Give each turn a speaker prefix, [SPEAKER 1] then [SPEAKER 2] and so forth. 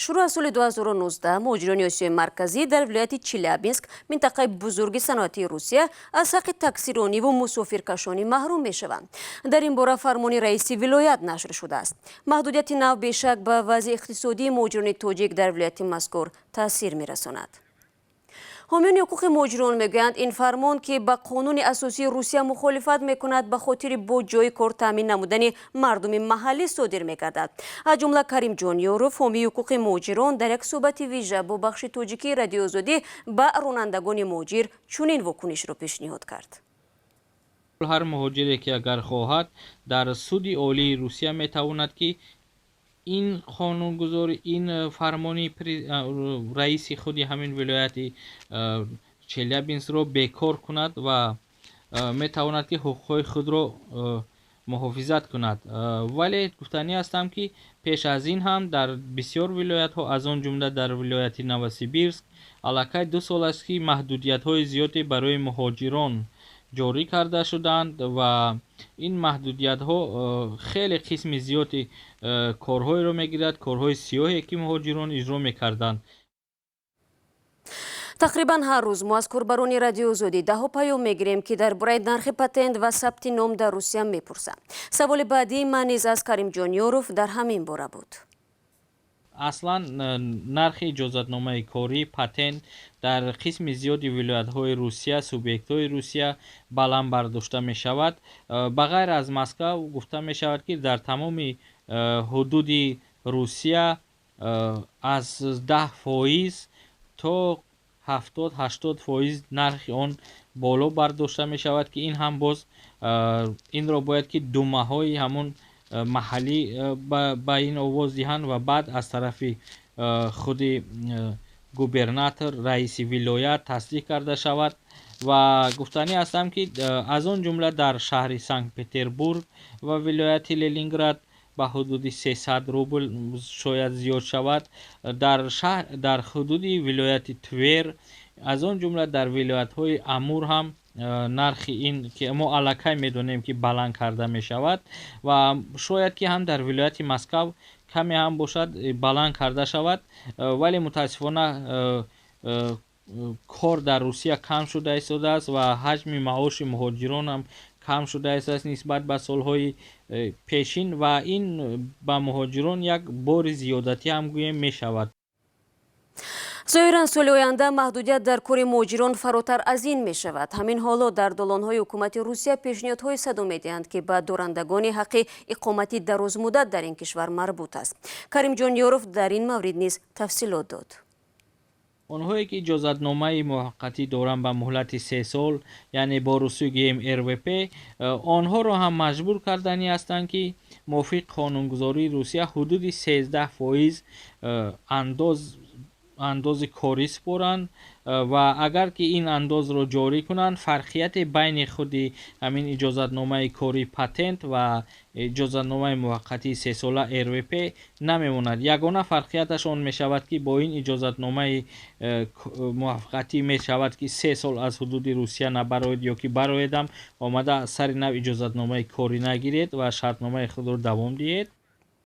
[SPEAKER 1] Шурӯъ аз соли 2019 муҳоҷирони Осиёи Марказӣ дар вилояти Челябинск, минтақаи бузурги саноатии Русия, аз ҳаққи таксирониву мусофиркашонӣ маҳрум мешаванд. Дар ин бора фармони раиси вилоят нашр шудааст. Маҳдудияти нав бешак ба вазъи иқтисодии муҳоҷирони тоҷик дар вилояти мазкур таъсир мерасонад. Ҳомиёни ҳуқуқи муҳоҷирон мегӯянд, ин фармон, ки ба қонуни асосии Русия мухолифат мекунад, ба хотири бо ҷойи кор таъмин намудани мардуми маҳаллӣ содир мегардад. Аз ҷумла Каримҷон Ёров, ҳомии ҳуқуқи муҳоҷирон, дар як суҳбати вижа бо бахши тоҷикии Радиои Озодӣ ба ронандагони муҳоҷир чунин вокунишро пешниҳод кард.
[SPEAKER 2] Ҳар муҳоҷире ки агар хоҳад, дар Суди Олии Русия метавонад, ки ин қонунгузорӣ, ин фармони раиси худи ҳамин вилояти Челябинскро бекор кунад ва метавонад, ки ҳуқуқҳои худро муҳофизат кунад. Вале гуфтанӣ ҳастам, ки пеш аз ин ҳам дар бисёр вилоятҳо, аз он ҷумла дар вилояти Новосибирск, аллакай 2 сол аст, ки маҳдудиятҳои зиёде барои муҳоҷирон ҷорӣ карда шуданд ва ин маҳдудиятҳо хеле қисми зиёди корҳоеро мегирад, корҳои сиёҳе, ки муҳоҷирон иҷро мекарданд.
[SPEAKER 1] Тақрибан ҳар рӯз мо аз корбарони Радиои Озодӣ даҳо паём мегирем, ки дар бораи нархи патент ва сабти ном дар Русия мепурсанд. Саволи баъдии ман низ аз Каримҷон Ёров дар ҳамин бора буд.
[SPEAKER 2] Аслан нархи иҷозатномаи корӣ, патент дар қисми зиёди вилоятҳои Русия, субъектҳои Русия баланд бардошта мешавад. Ба ғайр аз Москав, гуфта мешавад, ки дар тамоми ҳудуди Русия аз 10% то 70-80% нархи он боло бардошта мешавад, ки ин ҳам боз инро бояд, ки думаҳои ҳамон маҳаллӣ ба ин овоз диҳанд ва баъд аз тарафи худи губернатор, раиси вилоят тасдиқ карда шавад. Ва гуфтанӣ ҳастам, ки аз он ҷумла дар шаҳри Санкт Петербург ва вилояти Ленинград ба ҳудуди 300 рубл шояд зиёд шавад, дар шаҳр, дар ҳудуди вилояти Твер, аз он ҷумла дар вилоятҳои Амур ҳам нархи ин, ки мо аллакай медонем, ки баланд карда мешавад ва шояд ки ҳам дар вилояти Москав каме ҳам бошад, баланд карда шавад. Вале мутаассифона кор дар Русия кам шуда истодааст ва ҳаҷми маоши муҳоҷирон ҳам кам шуда истодааст нисбат ба солҳои пешин ва ин ба муҳоҷирон як бори зиёдатӣ ҳам гӯем мешавад.
[SPEAKER 1] Зоҳиран, соли оянда маҳдудият дар кори муҳоҷирон фаротар аз ин мешавад. Ҳамин ҳоло дар долонҳои ҳукумати Русия пешниҳодҳое садо медиҳанд, ки ба дорандагони ҳаққи иқомати дарозмуддат дар ин кишвар марбут аст. Каримҷон Ёров дар ин маврид низ тафсилот дод.
[SPEAKER 2] Онҳое ки иҷозатномаи муваққатӣ доранд ба муҳлати 3 сол, яъне бо русӣ гӯем РВП, онҳоро ҳам маҷбур карданӣ ҳастанд, ки мувофиқи қонунгузории Русия ҳудуди 13% андоз, андози корӣ супоранд. Ва агар ки ин андозро ҷорӣ кунанд, фарқияте байни худи ҳамин иҷозатномаи корӣ, патент ва иҷозатномаи муваққатии сесола РВП намемонад. Ягона фарқияташ он мешавад, ки бо ин иҷозатномаи муваққатӣ мешавад, ки 3 сол аз ҳудуди Русия набароед ё ки бароедам, омада аз сари нав иҷозатномаи корӣ нагиред ва шартномаи худро давом диҳед.